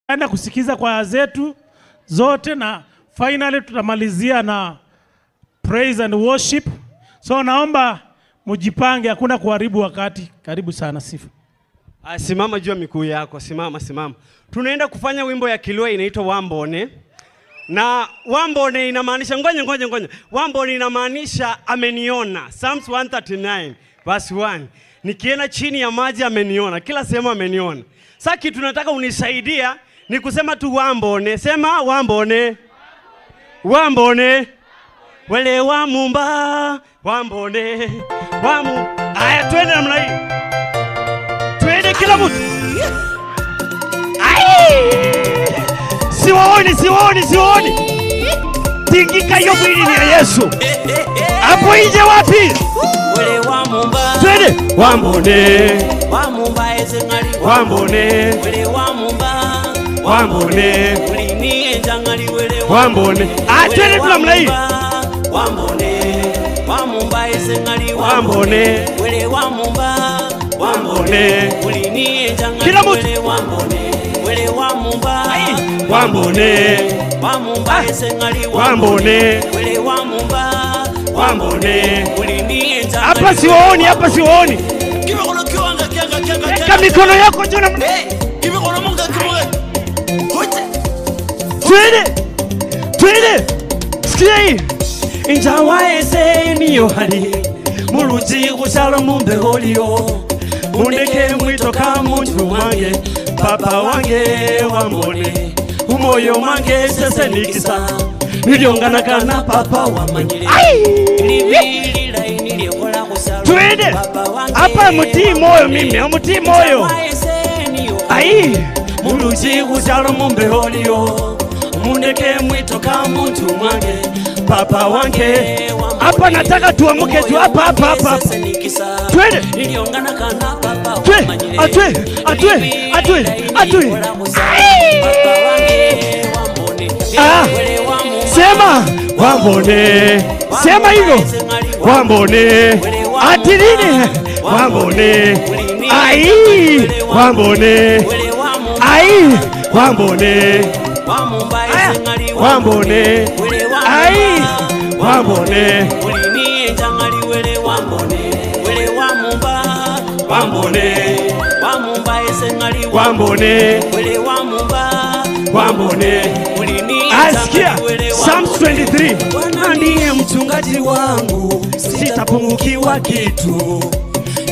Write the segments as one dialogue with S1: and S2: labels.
S1: Tutaenda kusikiza kwaya zetu zote na finally tutamalizia na praise and worship. So naomba mujipange, hakuna kuharibu wakati. Karibu sana Sifa.
S2: Simama juu ya miguu yako, simama, simama. Tunaenda kufanya wimbo ya Kilua inaitwa Wambone. Na Wambone inamaanisha, ngoja ngoja ngoja. Wambone inamaanisha ameniona. Psalms 139 verse 1. Nikienda chini ya maji ameniona, kila sehemu ameniona. Sasa kitu nataka unisaidia ni kusema tu Wambone. Sema Wambone. Wambone. Wele wa mumba, Wambone. Wamu. Aya, twende namna hii. Twende kila mtu. Ai! Siwaoni, siwaoni, siwaoni. Tingika hiyo mwili ni ya Yesu. Hapo nje wapi?
S3: Wele wa mumba.
S2: Twende. Wambone.
S3: Wa mumba ezengali.
S2: Wambone.
S3: Wele wa mumba.
S2: Wambone.
S3: Ulini enjangali wele
S2: Wambone. Ah, twende tu namna hii.
S3: Wambone. Wa mumba ezengali.
S2: Wambone.
S3: Wele wa mumba.
S2: Wambone.
S3: Ulini enjangali
S2: Kila mtu.
S3: wele wambone. Wele wa mumba.
S2: Wambone.
S3: Wa mumba ezengali.
S2: Wambone.
S3: Wele wa mumba.
S2: Wambone.
S3: Ulini enjangali.
S2: Hapa siwaoni, hapa siwaoni.
S3: Kimikono kiwanga kianga kianga.
S2: Weka mikono yako juu na
S3: Kimikono munga kimunga. Hoite.
S2: Twende. Twende. Sikia hii. Injawa ese niyo hali. Muluji kushalo mumbeholio. Mundeke mwitoka muntu wange. Papa wange wambone. Umoyo wange sese nikisa. Nilionganakana papa
S3: wamanyire.
S2: Twende. Hapa mutii moyo mimi, mutii moyo. Ai. Muluji kushalo mumbeholio. Mundeke mwitoka muntu wange. Papa wange. Hapa nataka tuamuke tu hapa hapa hapa. Twende. Atwe, atwe, atwe, atwe, atwe. Ah. Sema Wambone. Sema hivyo. Wambone. Ati nini? Wambone. Ai. Wambone. Ai. Wambone. Wambone. Ai. Wambone. Wambone. Wambone. Wambone. Asikia Psalms 23. Bwana ndiye mchungaji wangu, sitapungukiwa kitu.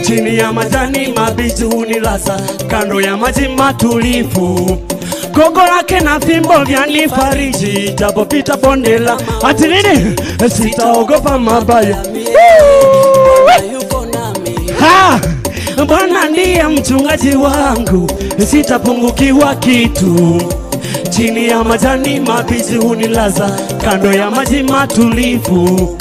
S2: Chini ya majani mabichi hunilaza, kando ya maji matulivu. Gogo lake na fimbo vyanifariji, japopita bonde la ati nini, sitaogopa mabaya. Ha! Bwana ndiye mchungaji wangu, sitapungukiwa kitu. Chini ya majani mabichi hunilaza, kando ya maji matulivu.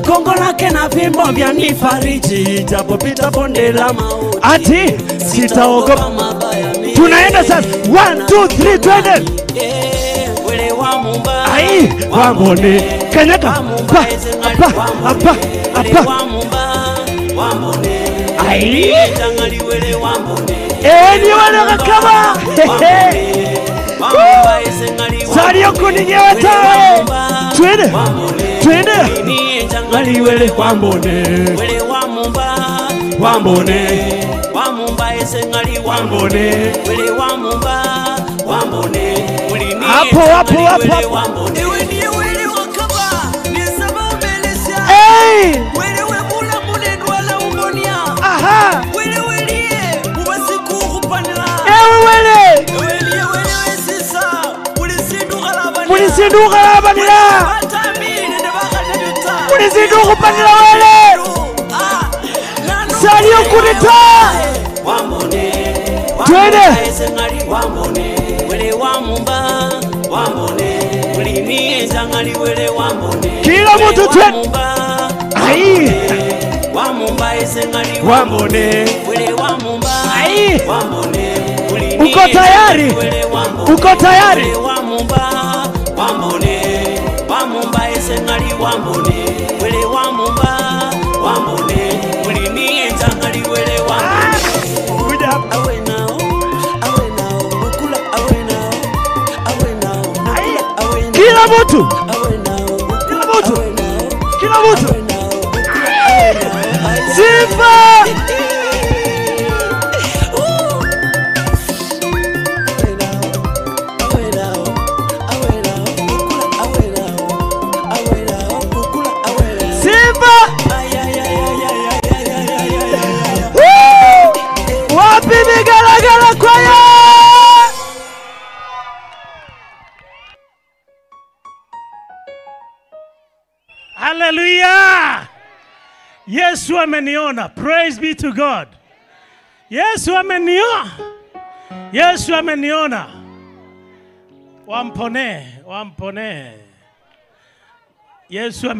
S2: Gongo lake na fimbo vyanifariji, japopita bonde la mauti, ati sitaogopa mabaya. Tunaenda sasa. 1 2 3 twende. Ai, Wambone. Kanyaka. Pa, pa, pa, pa. Ai. Ni wale kama. Sario kuninyewa tawe. Twende. Twende. Ngaliwele Wambone. Wambone. Wambone. Hapo hapo hapo. Hey! Aha! Ewe wele! Mulisinduka labanila! Mulisinduka panila wele! Salio kunita! Twende! Kila mtu twende! Ai! Wambone. Ai! Uko tayari? Uko tayari?
S4: Kila mtu. Kila mtu. Kila mtu. Sifa. Sifa. Wapi migalagala kwaya?
S1: Hallelujah! Yesu ameniona. Praise be to God. Yesu ameniona. Yesu ameniona. Wampone, wampone. Yesu ameniona.